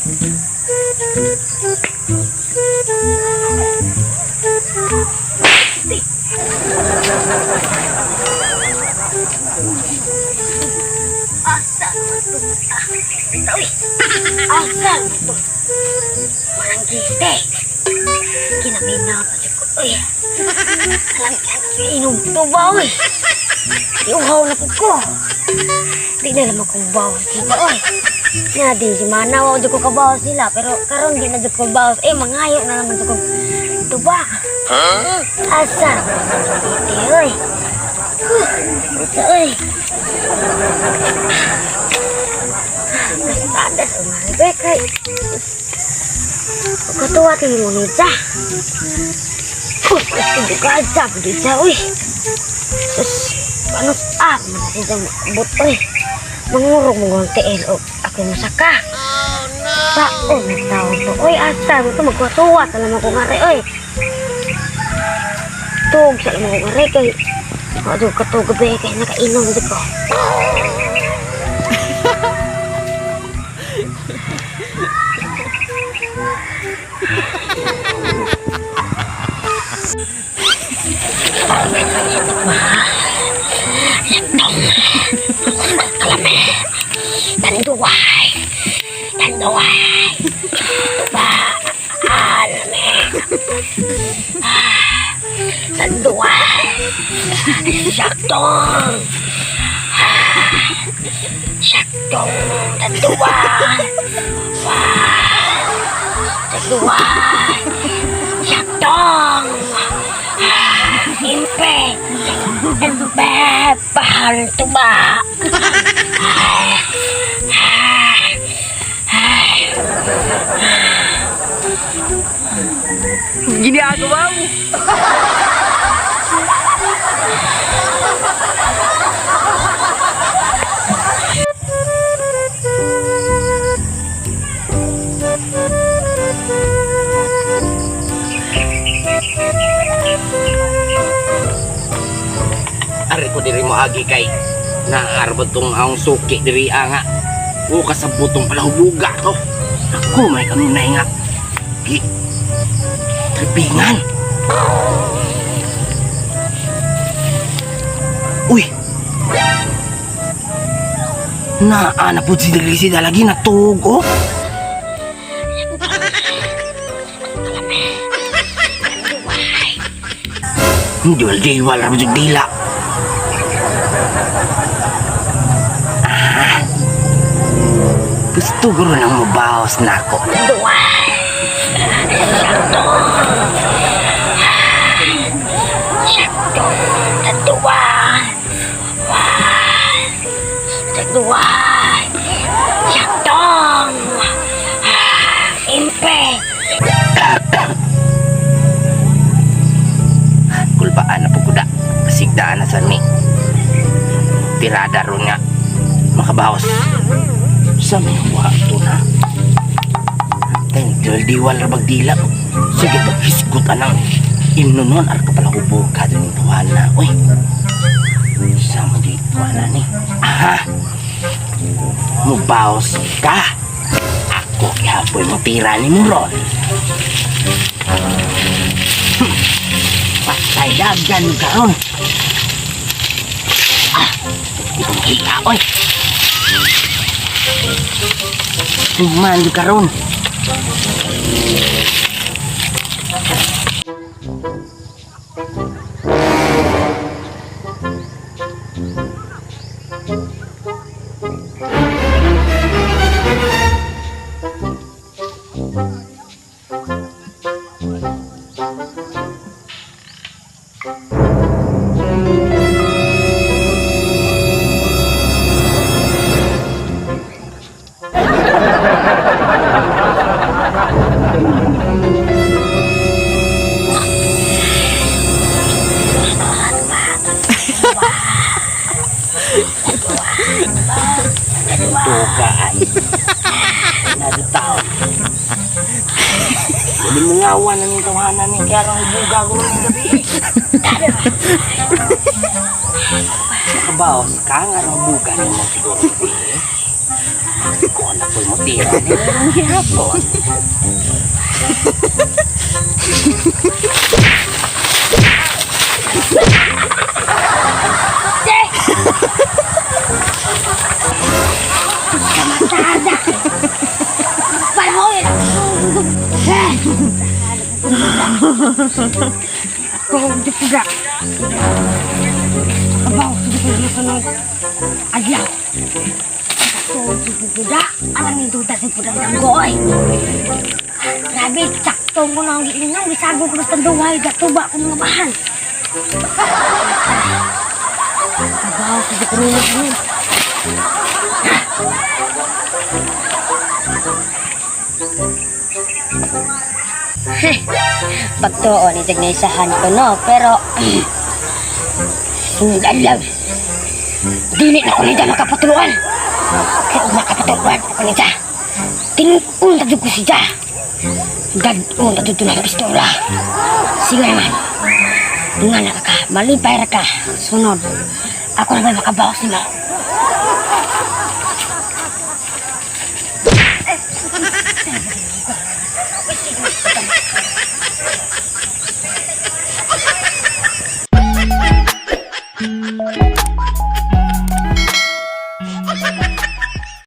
Asa naman to? Ah, ito eh. Asa naman to? Marangite. Kinaminaw pa siya ko. Uy. Alam ka, inom to ba, uy? Iuhaw na po ko. Di na naman kong bawas sila, uy. Nga din si Manaw, ako ko kabawas sila. Pero karon di na jud ko bawas. Eh, mangayo na naman jud ko. Tuba. Asa naman to, marangite, uy? Huh, asa, uy? Basta sa umaga kay. Katuwa tayo mo nita. Uy, ka sa dito, uy. Sus, ano, ah, manasida mo, but, uy. Mangurog mo ng tiil, o, ako masaka. Oh, no. Saan nagtawag to? Uy, asa, mo to, magkatuwa, talaman ko nga rin, uy. Tug, sa mo ko nga rin, kay, Aduh, katug gabi, kay nakainom dito ko. Tanduay. Tanduay. Tuba. Alame. Ah, Tanduay. Saktong. Ah, Saktong. Tanduay. Wow. Tanduay. Saktong. Ah, Impe. Impe. Pahal tuba. Ginagawa mo. Ari ko diri mo agi kay naarbot tong ang suki diri nga. O kasabutong pala hubuga to. Ako may kanunay nga. Gi. Tripingan. Uy. Naa na po si diri si dalagi natug oh. Diwal diwal ra jud dila. Gusto guro nang mabawas na ako. Tanduay. Saktong. Saktong. Tanduay. Wow. Tanduay. Saktong. Impe. Kulbaan na po kuda. Pasigdaan na sa ni. Tirada ron nga. Makabawas. Sa may to na. Tay, diwal ra bagdila. Sige, paghisgot anang. Imno nun, ar ka pala hubo ka dun yung tawana. Uy. Sa mo di tawana ni. Aha. Mubawas ka. Ako gihapoy mo tira ni mo ron. Patay dagan karon. Ah, di ko makita, oy. Human karon. Tuga ay. Nado tao. Hindi mo ngawan na ng tawanan ni kaya rang buga ko ng gabi. Nakabaos ka nga rang buga ni mo siguro gabi. Ko na po'y motira ni ang gihapon. Kamasada! Panahon! Kung di puga. Kabaw, sige ko masunod. Adlaw. Sa puga, alam ni duda sa puga ng goy. Grabe, sakto ko na ang giinom. Bisago ko basta duway, gatuba ko mga bahan. Kabaw, sige ko nila. Pagtuon, itig na isahan ko, no? Pero, sunod adlaw, dili na ko nita makapatuluan. Kaya kung makapatuluan ako nita, tinuon ta ko siya. Dadun ta dito ng pistola. Sige naman. Nga na ka, malipay ra ka. Sunod, ako na ba makabawas nimo?